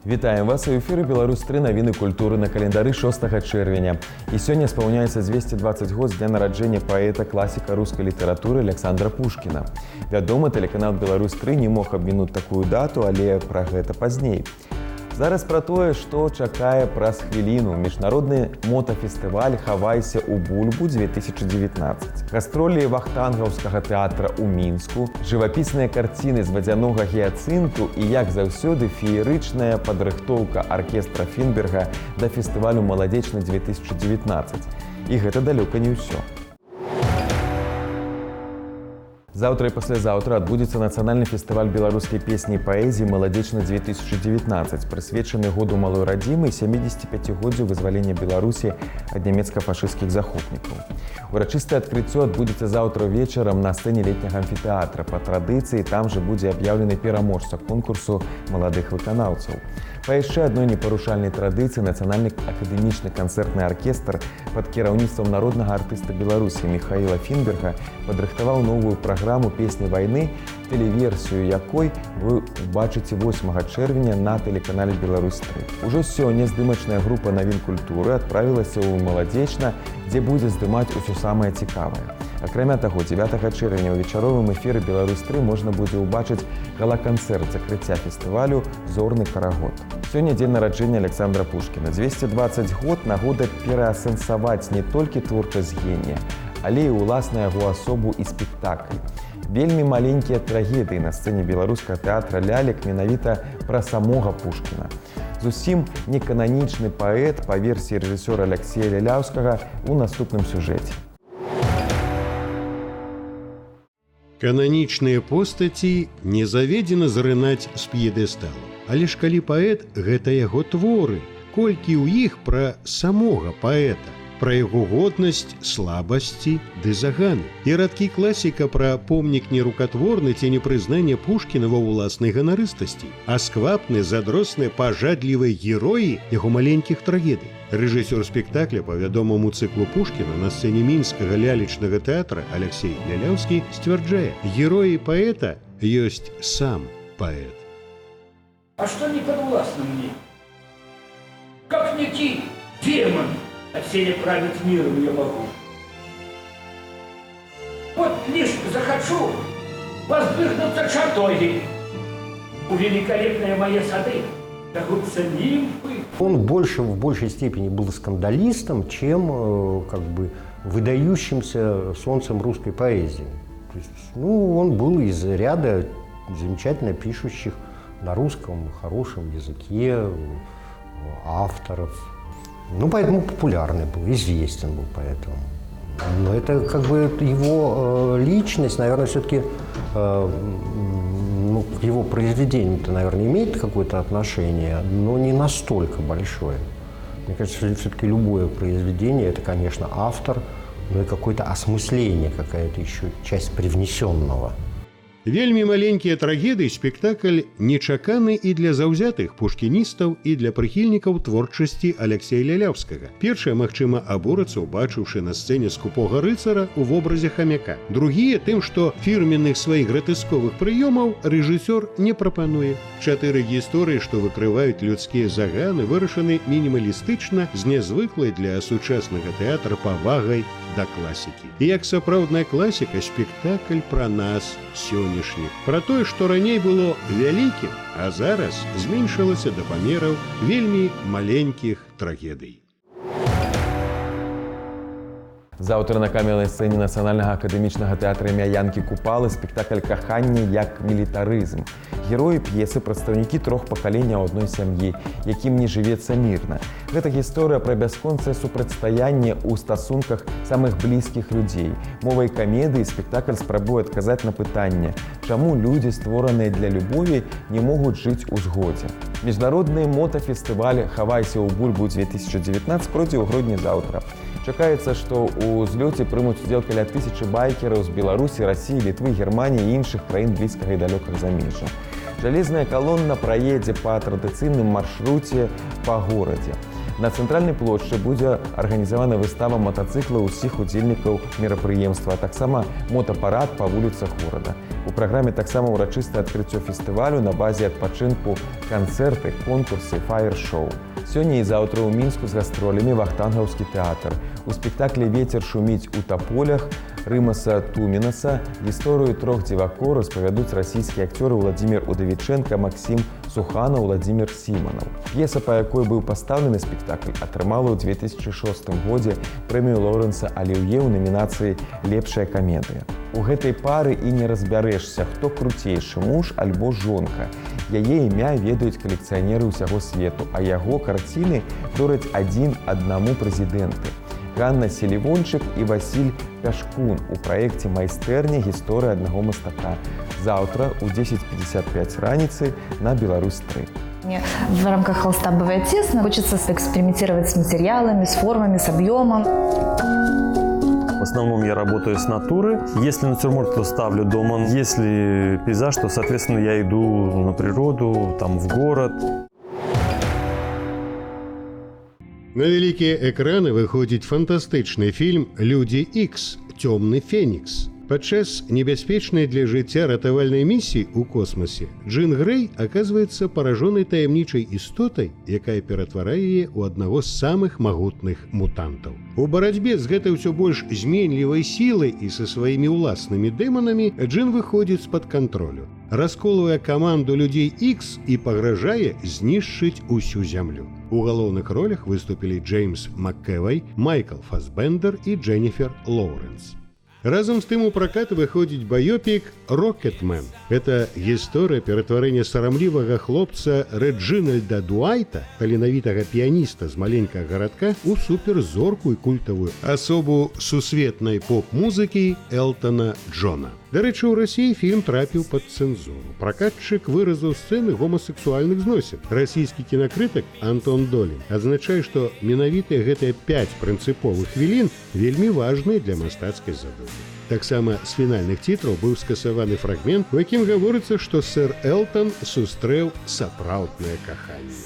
Вітаем вас у эфіры Беларусь 3, навіны культуры на календары 6 чэрвеня. І сёння спаўняецца 220 год з дня нараджэння паэта, класіка рускай літаратуры Александра Пушкіна. Вядома, тэлеканал Беларусь 3 не мог абмінуць такую дату, але пра гэта пазней. Зараз пра тое, што чакае праз хвіліну: міжнародны мотафестываль «Хавайся ў бульбу 2019». Гастролі вахтангаўскага тэатра ў Мінску, жывапісныя карціны з вадзянога гіяцынту і, як заўсёды, феерычная падрыхтоўка аркестра Фінберга да фестывалю «Маладзечна 2019». І гэта далёка не ўсё. Заўтра і паслязаўтра адбудзецца нацыянальны фестываль беларускай песні і паэзіі «Маладзечна 2019», прысвечаны году малой радзімы і 75годдзю вызвалення Беларусі ад нямецка-фашысцкіх захопнікаў. Урачыстае адкрыццё адбудзецца заўтра вечарам на сцэне летняга амфітэатра. Па традыцыі там жа будзе аб'яўлены пераможца конкурсу маладых выканаўцаў. Па яшчэ адной непарушальнай традыцыі нацыянальны акадэмічны канцэртны аркестр пад кіраўніцтвам народнага артыста Беларусі Михаила Фінберга падрыхтаваў новую праграму «Песні вайны», тэлеверсію якой вы убачыце 8 чэрвеня на тэлеканале Беларусь 3. Ужо сёння здымачная група навін культуры адправілася ў Маладзечна, дзе будзе здымаць усё самае цікавае. Акрамя таго, 9 чэрвеня ў вечаровым эфіры Беларусь 3 можна будзе ўбачыць гала-канцэрт закрыцця фестывалю «Зорны карагод». Сёння дзень нараджэння Александра Пушкіна. 220 год — нагода пераасэнсаваць не толькі творчасць генія, але і ўласна яго асобу і спектакль. «Вельмі маленькія трагедыі» на сцэне беларускага тэатра лялек менавіта пра самога Пушкіна. Зусім некананічны паэт па версіі рэжысёра Алексея Ляляўскага ў наступным сюжэце. Кананічныя постаці не заведзена зрынаць з п'едэсталу. Але ж калі паэт — гэта яго творы, колькі ў іх пра самога паэта, пра яго годнасць, слабасці ды заганы. І радкі класіка пра помнік нерукатворны ці непрызнанне Пушкіна ва ўласнай ганарыстасці, а сквапны, задросныя, пажадлівыя героі яго маленькіх трагедый. Рэжысёр спектакля па вядомаму цыклу Пушкіна на сцэне мінскага лялечнага тэатра Алексей Ляляўскі сцвярджае: героі паэта ёсць сам паэт. А что не подвластно мне? Как некий демон отселе править миром я могу. Вот лишь захочу, воздвигнуться чертоги. У великолепные мои сады бегутся нимфы. Он в большей степени был скандалистом, чем как бы выдающимся солнцем русской поэзии. То есть, ну, он был из ряда замечательно пишущих на русском хорошем языке авторов. Ну, поэтому популярный был, известен был поэтому. Но это как бы его личность, наверное, все-таки, ну, к его произведениям-то, наверное, имеет какое-то отношение, но не настолько большое. Мне кажется, все-таки любое произведение – это, конечно, автор, но и какое-то осмысление, какая-то еще часть привнесенного. «Вельмі маленькія трагедыі» спектакль нечаканы і для заўзятых пушкіністаў, і для прыхільнікаў творчасці Алексея Ляляўскага. Першыя, магчыма, абурацца, убачыўшы на сцэне скупога рыцара ў вобразе хамяка. Другія тым, што фірменных сваіх гратэсковых прыёмаў рэжысёр не прапануе. Чатыры гісторыі, што выкрываюць людскія заганы, вырашаны мінімалістычна, з нязвыклай для сучаснага тэатра павагай да класікі. І як сапраўдная класіка, спектакль пра нас сённяшніх, пра тое, што раней было вялікім, а зараз зменшылася да памераў вельмі маленькіх трагедый. Заўтра на каменнай сцэне нацыянальнага акадэмічнага тэатра імя Янкі Купалы спектакль «Каханне як мілітарызм». Героі п'есы — прадстаўнікі трох пакаленняў адной сям'і, якім не жывецца мірна. Гэта гісторыя пра бясконцае супрацьстаянне ў стасунках самых блізкіх людзей. Мовай камедыі спектакль спрабуе адказаць на пытанне, чаму людзі, створаныя для любові, не могуць жыць у згодзе. Міжнародны мотафестываль «Хавайся ў бульбу 2019» пройдзе ў Гродні заўтра. Чакаецца, што ў злёце прымуць удзел каля 1000 байкераў з Беларусі, Расіі, Літвы, Германіі і іншых краін блізкага і далёкага замежжа. Жалезная калонна праедзе па традыцыйным маршруце па горадзе. На цэнтральнай плошчы будзе арганізавана выстава матацыклаў усіх удзельнікаў мерапрыемства, а таксама мотапарад па вуліцах горада. У праграме таксама ўрачыстае адкрыццё фестывалю на базе адпачынку, канцэрты, конкурсы, фаер-шоу. Сёння і заўтра ў Мінску з гастролямі Вахтангаўскі тэатр. У спектаклі «Вецер шуміць у таполях» Рымаса Тумінаса гісторыю трох дзевакоў распавядуць расійскія акцёры Владимир Удавіченко, Максім Суханаў, Владимир Сіманаў. П'еса, па якой быў пастаўлены спектакль, атрымала ў 2006 годзе прэмію Лоурэнса Аліўе ў намінацыі «Лепшая камедыя». У гэтай пары і не разбярэшся, хто круцейшы, муж альбо жонка. Яе імя ведаюць калекцыянеры ўсяго свету, а яго карціны дораць адзін аднаму прэзідэнты. Ганна Селівончык і Васіль Пяшкун у праекце «Майстэрня. Гісторыя аднаго мастака». Заўтра ў 10:55 раніцы на Беларусь-3. Мне в рамках холста бывает тесно, хочется экспериментировать с материалами, с формами, с объемом. В основном я работаю с натуры. Если натюрморт, то ставлю дома. Если пейзаж, то, соответственно, я иду на природу, там, в город. На вялікія экраны выходзіць фантастычны фільм «Людзі Ікс. Цёмны Фенікс». Падчас небяспечнай для жыцця ратавальнай місіі ў космасе Джин Грэй аказваецца паражонай таямнічай істотай, якая ператварае яе ў аднаго з самых магутных мутантаў. У барацьбе з гэтай ўсё больш зменлівай сілай і са сваімі ўласнымі дэманамі Джин выходзіць з-пад кантролю, расколвае каманду людзей Ікс і пагражае знішчыць усю зямлю. У галоўных ролях выступілі Джеймс МакКэвай, Майкл Фасбендер і Дженніфер Лоуренс. Разам з тым у пракат выходзіць баёпік «Рокетмен». Это гісторыя ператварэння сарамлівага хлопца Рэджынальда Дуайта, таленавітага піяніста з маленькага гарадка, у суперзорку і культавую асобу сусветнай поп-музыкі Элтона Джона. Дарэчы, у Расіі фільм трапіў пад цэнзуру. Пракатчык выразаў сцэны гомасексуальных зносін. Расійскі кінакрытык Антон Долін адзначае, што менавіта гэтыя 5 прынцыповых хвілін вельмі важныя для мастацкай задумы. Таксама з фінальных тытраў быў скасаваны фрагмент, у якім гаворыцца, што сэр Элтон сустрэў сапраўднае каханне.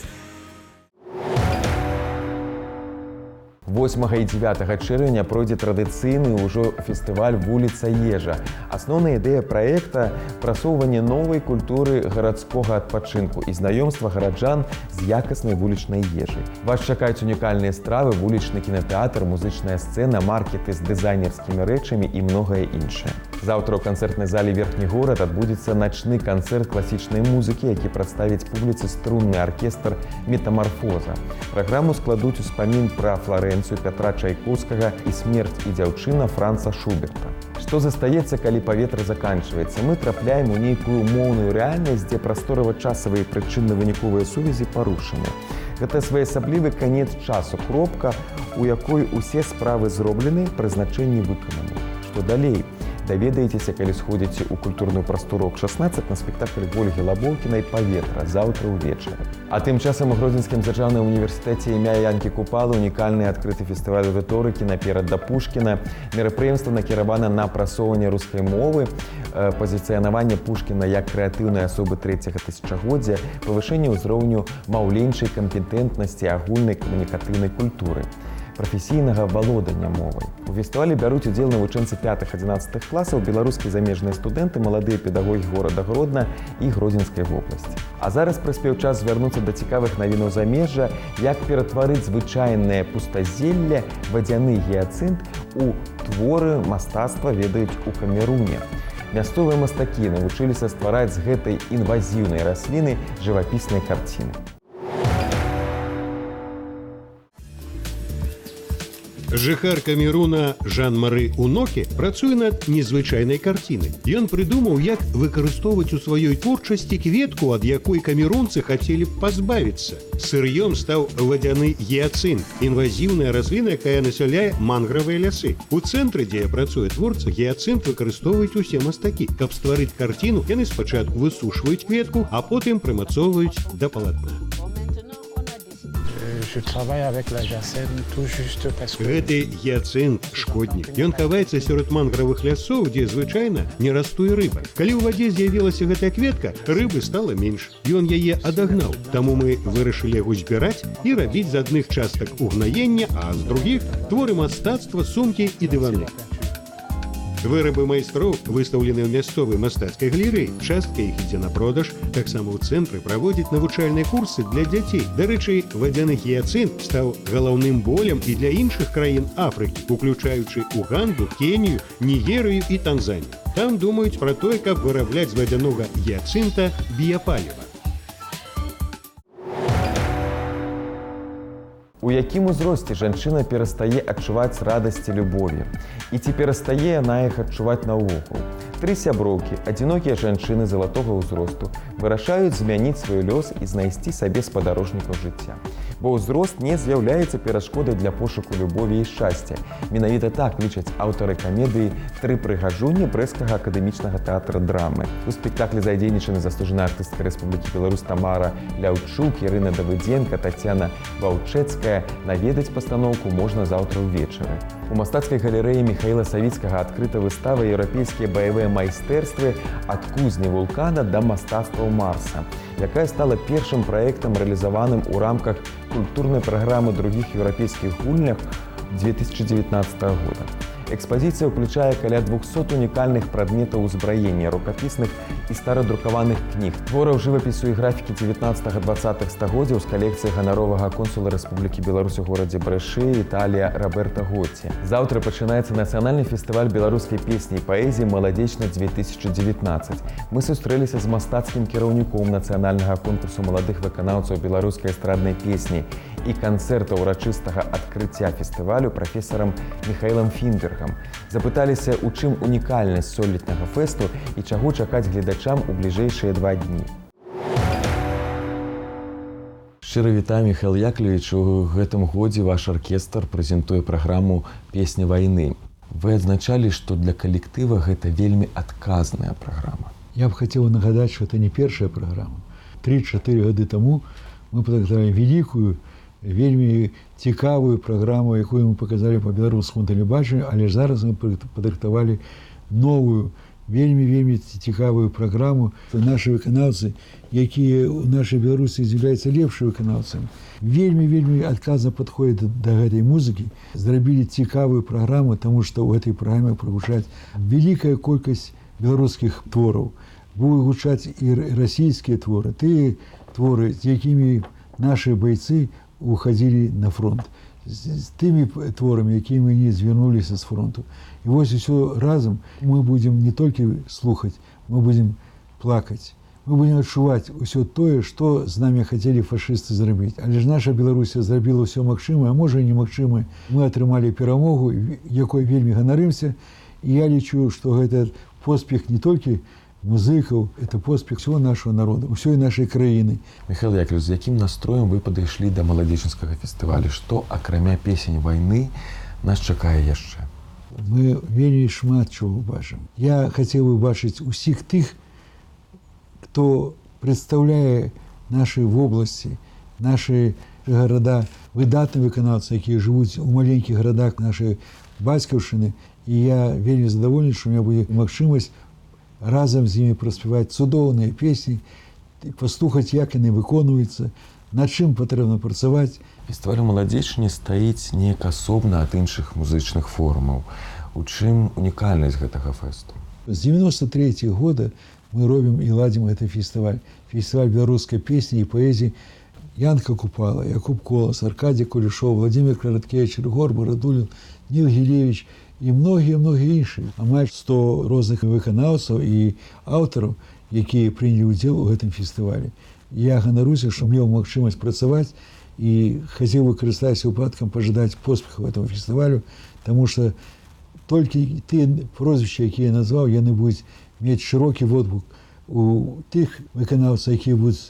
8 і 9 чэрвеня пройдзе традыцыйны ўжо фестываль «Вуліца ежа». Асноўная ідэя праекта прасоўванне новай культуры гарадскога адпачынку і знаёмства гараджан з якаснай вулічнай ежай. Вас чакаюць унікальныя стравы, вулічны кінатэатр, музычная сцэна, маркеты з дызайнерскімі рэчамі і многае іншае. Заўтра ў канцэртнай зале «Верхні горад» адбудзецца начны канцэрт класічнай музыкі, які прадставіць публіцы струнны аркестр «Метамарфоза». Праграму складуць успамін пра Флорэнцыю Пятра Чайкоўскага і «Смерць і дзяўчына» Франца Шуберта. Што застаецца, калі паветра заканчваецца? Мы трапляем у нейкую умоўную рэальнасць, дзе прасторава-часавыя прычынна-выніковыя сувязі парушаны. Гэта своеасаблівы канец часу, кропка, у якой усе справы зроблены, прызначэнні выкананы. Што далей? Даведаецеся, калі сходзіце ў культурную прастору ОК-16 на спектакль Ольгі Лабоўкінай «Паветра» заўтра ўвечары. А тым часам у Гродзенскім дзяржаўным універсітэце імя Янкі Купалы унікальны адкрыты фестываль рыторыкі «Наперад да Пушкіна». Мерапрыемства накіравана на прасоўванне рускай мовы, пазіцыянаванне Пушкіна як крэатыўнай асобы трэцяга тысячагоддзя, павышэнне ўзроўню маўленчай кампетэнтнасці агульнай камунікатыўнай культуры, прафесійнага валодання мовай. У фестывалі бяруць удзел навучэнцы 5-11 класаў, беларускія замежныя студэнты, маладыя педагогі горада Гродна і Гродзенскай вобласці. А зараз прыспеў час звярнуцца да цікавых навінаў замежжа, як ператварыць звычайнае пустазелле, вадзяны гіяцынт у творы мастацтва ведаюць у Камеруне. Мясцовыя мастакі навучыліся ствараць з гэтай інвазіўнай расліны жывапісныя карціны. Жыхар Камеруна Жан-Мары Унокі працуе над незвычайнай карцінай. Ён прыдумаў, як выкарыстоўваць у сваёй творчасці кветку, ад якой камерунцы хацелі б пазбавіцца. Сыр'ём стаў вадзяны гіяцынт, інвазіўная расліна, якая насяляе мангравыя лясы. У цэнтры, дзе працуе творца, гіяцынт выкарыстоўваюць усе мастакі. Каб стварыць карціну, яны спачатку высушваюць кветку, а потым прымацоўваюць да палатна. Je travaille avec la jacinthe tout juste parce que... Гэты гіяцынт шкоднік. Ён хаваецца сярод мангравых лясоў, дзе звычайна не растуе рыба. Калі ў вадзе з'явілася гэтая кветка, рыбы стала менш. Ён яе адагнаў. Таму мы вырашылі яго збіраць і рабіць з адных частак угнаення, а з другіх творы мастацтва, сумкі і дываны. Вырабы майстроў выстаўлены ў мясцовай мастацкай галерэі. Частка іх ідзе на продаж. Таксама ў цэнтры праводзяць навучальныя курсы для дзяцей. Дарэчы, вадзяны гіяцынт стаў галаўным болем і для іншых краін Афрыкі, уключаючы Уганду, Кенію, Нігерыю і Танзанію. Там думаюць пра тое, каб вырабляць з вадзянога гіяцынта біяпаліва. У якім узросце жанчына перастае адчуваць радасць і любові? І ці перастае яна іх адчуваць наогул? Тры сяброўкі, адзінокія жанчыны залатога ўзросту, вырашаюць змяніць свой лёс і знайсці сабе спадарожнікаў жыцця. Бо ўзрост не з'яўляецца перашкодай для пошуку любові і шчасця. Менавіта так лічаць аўтары камедыі «Тры прыгажуні» Брэсцкага акадэмічнага тэатра драмы. У спектаклі задзейнічаны заслужаная артыстка Рэспублікі Беларусь Тамара Ляўчук, Ірына Давыдзенка, Тацяна Ваўчэцкая. Наведаць пастаноўку можна заўтра ўвечары. У мастацкай галерэі Міхаіла Савіцкага адкрыта выстава «Еўрапейскія баявыя майстэрствы ад кузні вулкана да мастацтваў Марса», якая стала першым праектам, рэалізаваным у рамках культурнай праграмы другіх еўрапейскіх гульнях 2019 года. Экспазіцыя ўключае каля 200 унікальных прадметаў узбраення, рукапісных і старадрукаваных кніг, твораў жывапісу і графікі 19-20 стагоддзяў з калекцыі ганаровага консула Рэспублікі Беларусь у горадзе Брэшы, Італія, Роберта Готці. Заўтра пачынаецца нацыянальны фестываль беларускай песні і паэзіі «Маладзечна 2019». Мы сустрэліся з мастацкім кіраўніком нацыянальнага конкурсу маладых выканаўцаў беларускай эстраднай песні і канцэрта ўрачыстага адкрыцця фестывалю прафесарам Міхаілам Фінбергам. Запыталіся, у чым унікальнасць сёлетняга фэсту і чаго чакаць гледачам у бліжэйшыя 2 дні. Шчыра вітаю, Міхаіл Яклевіч. У гэтым годзе ваш аркестр прэзентуе праграму «Песня вайны». Вы адзначалі, што для калектыва гэта вельмі адказная праграма. Я б хацеў нагадаць, што это не першая праграма. 3-4 гады таму мы падрыхтавалі вялікую, вельмі цікавую праграму, якую мы паказалі па беларускаму тэлебачанню, але ж зараз мы падрыхтавалі новую, вельмі-вельмі цікавую праграму. Нашы выканаўцы, якія ў нашай Беларусі з'яўляюцца лепшымі выканаўцамі, вельмі-вельмі адказна падходзяць да гэтай музыкі, зрабілі цікавую праграму, таму што ў гэтай праграме прагучаць вялікая колькасць беларускіх твораў. Будуць гучаць і расійскія творы, тыя творы, з якімі нашы байцы уходили на фронт, з тымі творамі, якімі не звярнуліся з фронту. І вось усё разам мы будзем не толькі слухаць, мы будзем плакаць, мы будзем адчуваць усё тое, што з намі хацелі фашысты зрабіць. Але ж наша Беларусь зрабіла ўсё магчымае, а можа і немагчымае. Мы атрымалі перамогу, якой вельмі ганарымся. І я лічу, што гэта поспех не толькі музыкаў, это поспех всего нашего народа, усёй нашай краіны. Міхаіл Яклевіч, з якім настроем вы падышлі да маладзечанскага фестывалю? Што, акрамя песень вайны, нас чакае яшчэ? Мы вельмі шмат чаго бачым. Я хацеў бы бачыць усіх тых, хто прадстаўляе нашы вобласці, нашы гарада, выдатныя выканаўцы, якія жывуць у маленькіх гарадах нашай бацькаўшчыны. І я вельмі задаволены, што у меня будзе магчымасць разам з імі праспяваць цудоўныя песні, паслухаць, як яны выконваюцца, над чым патрэбна працаваць. Фестываль у Маладзечне стаіць неяк асобна ад іншых музычных форумаў. У чым унікальнасць гэтага фэсту? З 93-го года мы робім і ладзім гэты фестываль. Фестываль беларускай песні і паэзіі. Янка Купала, Якуб Колас, Аркадзій Кулешоў, Владимир Караткевич, Рыгор Барадулін, Ніл Гілевіч і многія-многія іншыя. Амаль 100 розных выканаўцаў і аўтараў, якія прынялі ўдзел у гэтым фестывалі. Я ганаруся, што меў магчымасць працаваць і хацеў бы карыстаюся выпадкам пажадаць поспеху гэтаму фестывалю, таму што толькі тыя прозвішчы, якія я назваў, яны будуць мець шырокі водгук у тых выканаўцаў, якія будуць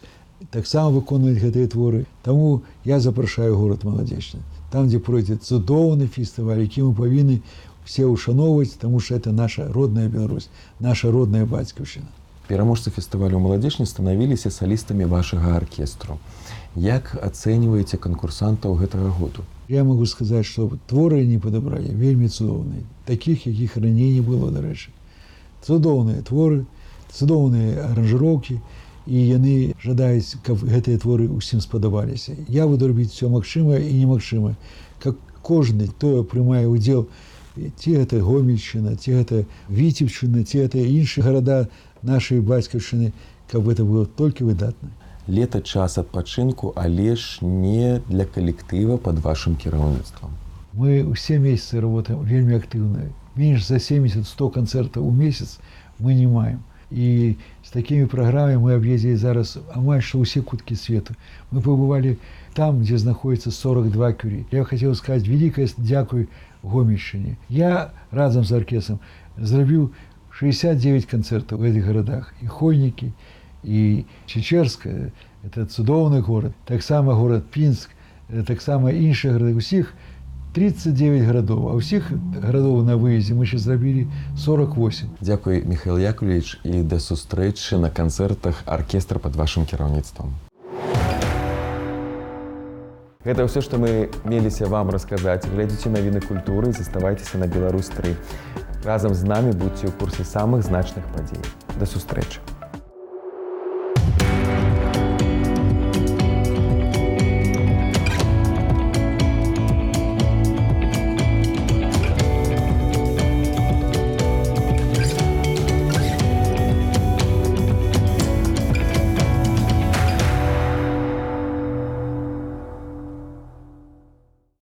таксама выконваць гэтыя творы. Таму я запрашаю горад Маладзечна, там, дзе пройдзе цудоўны фестываль, які мы павінны все ўшаноўваць, таму што это наша родная Беларусь, наша родная бацькаўшчына. Пераможцы фестывалю ў Маладзечне станавіліся салістамі вашага аркестру. Як ацэньваеце канкурсантаў гэтага году? Я магу сказаць, што творы не падабралі вельмі цудоўныя, такіх, якіх раней не было, дарэчы. Цудоўныя творы, цудоўныя аранжыроўкі, і яны жадаюць, каб гэтыя творы ўсім спадабаліся. Я буду рабіць все магчымае і немагчымае, каб кожны, хто прымае ўдзел, ці гэта Гомельшчына, ці гэта Віцебшчына, ці гэта іншыя гарада нашай бацькаўшчыны, каб гэта было толькі выдатна. Лета час адпачынку, але ж не для калектыва пад вашым кіраўніцтвам. Мы ўсе месяцы работаем вельмі актыўна. Менш за 70-100 канцэртаў у месяц мы не маем. І з такімі праграмамі мы аб'ездзілі зараз амаль што ўсе куткі свету. Мы пабывалі там, дзе знаходіцца 42 кюрі. Я хацеў сказаць вялікае дзякуй Гомельшчыне. Я разам з аркестрам зрабіў 69 канцэртаў у гэтых гарадах. І Хойнікі, і Чечерск, это цудоўны горад, таксама горад Пінск, таксама іншыя гарады. Усіх 39 гарадоў, а ўсіх гарадоў на выездзе мы яшчэ зрабілі 48. Дзякуй, Міхаіл Якаўлевіч, і да сустрэчы на канцэртах аркестра пад вашым кіраўніцтвам. Гэта ўсё, што мы меліся вам расказаць. Глядзіце навіны культуры і заставайцеся на Беларусь 3. Разам з намі будзьце ў курсе самых значных падзей. Да сустрэчы.